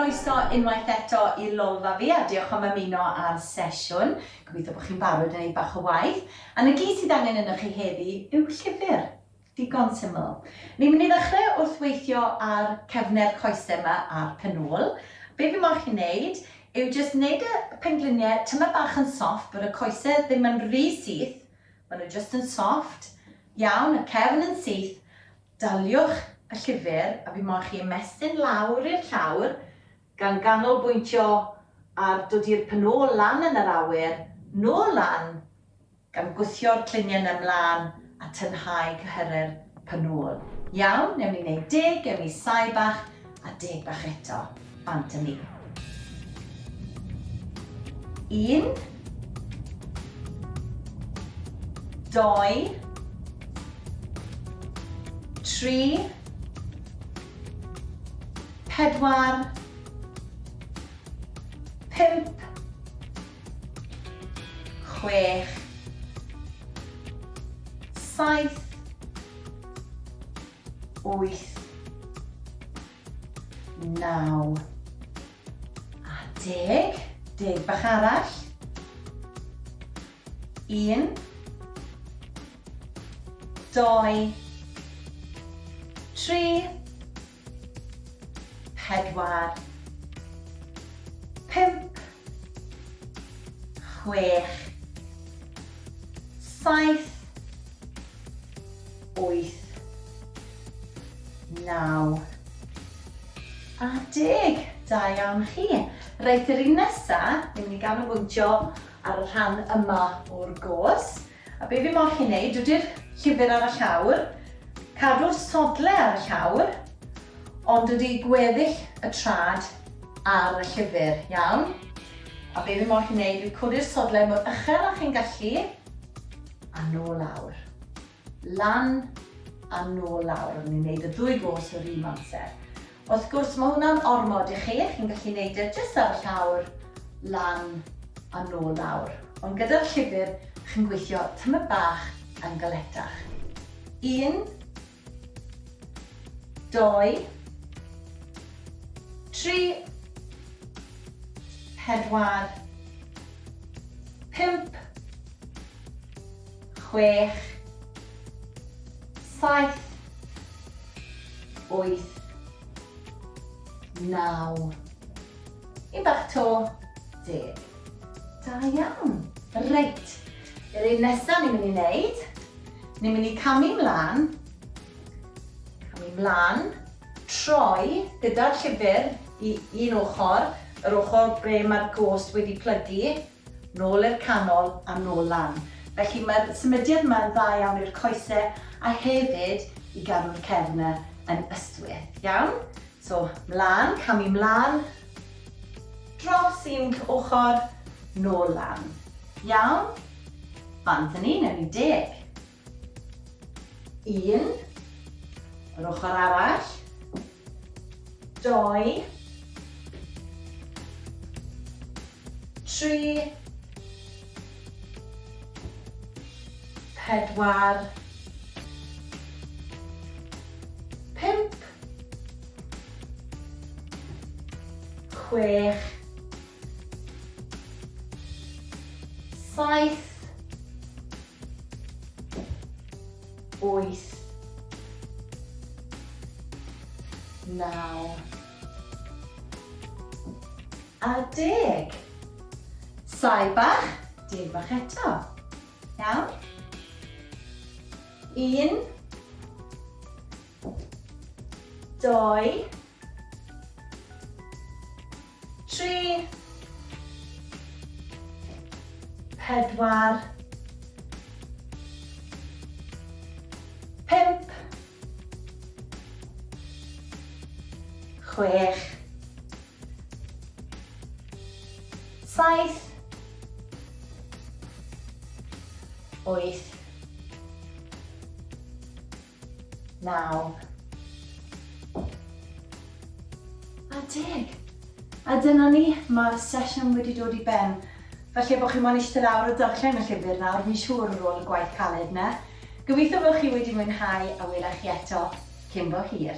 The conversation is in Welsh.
Croeso unwaith eto i Lolfa fi a diolch am ymuno â'r sesiwn. Gobeithio bod chi'n barod i wneud bach o waith. A 'na gyd sydd angen ynoch chi heddi yw llyfr. Digon syml. Ni'n mynd i ddechrau wrth weithio ar cefnau'r coesau yma a'r pen ôl. Be fi moyn chi wneud yw jyst wneud y pengliniau tymed bach yn soft, bod y coesau ddim yn rhy syth, maen nhw jyst yn soft iawn, y cefn yn syth, Daliwch y llyfr a fi moyn chi ymestyn lawr i'r llawr gan ganolbwyntio ar dod i'r pen ôl lan yn yr awyr, nôl lan, gan gwthio'r cluniau 'na mlan a tynhau cyhyrau'r pen ôl. Iawn, newn ni neud deg, gewn ni saib bach a deg bach eto. Bant â ni. Un, dou, tri, pedwar, pump, chwech, saith, wyth, 9 a 10. Deg bach arall. 1, 2, 3, 4, 5, 6, 7, 8, 9 a 10. Da iawn chi. Reit, yr un nesa, ni'n mynd i ganolbwyntio ar y rhan yma o'r gos. A be fi moyn chi wneud, dwdi'r llyfr ar y llawr, cadw'r sodle ar y llawr, ond dydy gweddill y trad ar y llyfr, iawn? A be fi moyn chi wneud yw codi'r sodle mor uchel â chi'n gallu, a nôl lawr. Lan a nôl lawr. O'n ni'n neud y ddwy gos yr un amser. Wrth gwrs, mae hwnna'n ormod i chi. Chi'n gallu neud e jyst ar y llawr, lan a nôl lawr. Ond gyda'r llyfr, chi'n gweithio tymed bach yn galetach. Un, dou, tri, pedwar, pump, chwech, saith, wyth, naw, un bach 'to, deg. Da iawn. Reit, yr un nesaf ni'n mynd i wneud, ni'n mynd i camu mlaen, camu mlaen, troi gyda'r llyfr i un ochr, yr ochr ble mae'r ghost wedi plygu, nôl i'r canol a nôl lan. Felly mae'r symudiad yma yn dda iawn i'r coesau a hefyd i gadw'r cefn yn ystwyth. Iawn? So, mlaen, camu mlaen, dros un ochr, nôl lan. Iawn? Bant â ni, newn ni deg. Un, yr ochr arall, doi, tri, pedwar, pump, chwech, saith, wyth, naw, a deg. Saib bach, deg bach eto. Iawn? Un, dou, Tri, pedwar, pump, chwech, saith, wyth, 9 a deg. A dyna ni, mae'r sesiwn wedi dod i ben. Falle bod chi moyn eistedd lawr a darllen y llyfr nawr, fi'n siŵr ar ôl y gwaith caled 'na. Gobeithio bod chi wedi mwynhau a wela chi eto cyn bo hir.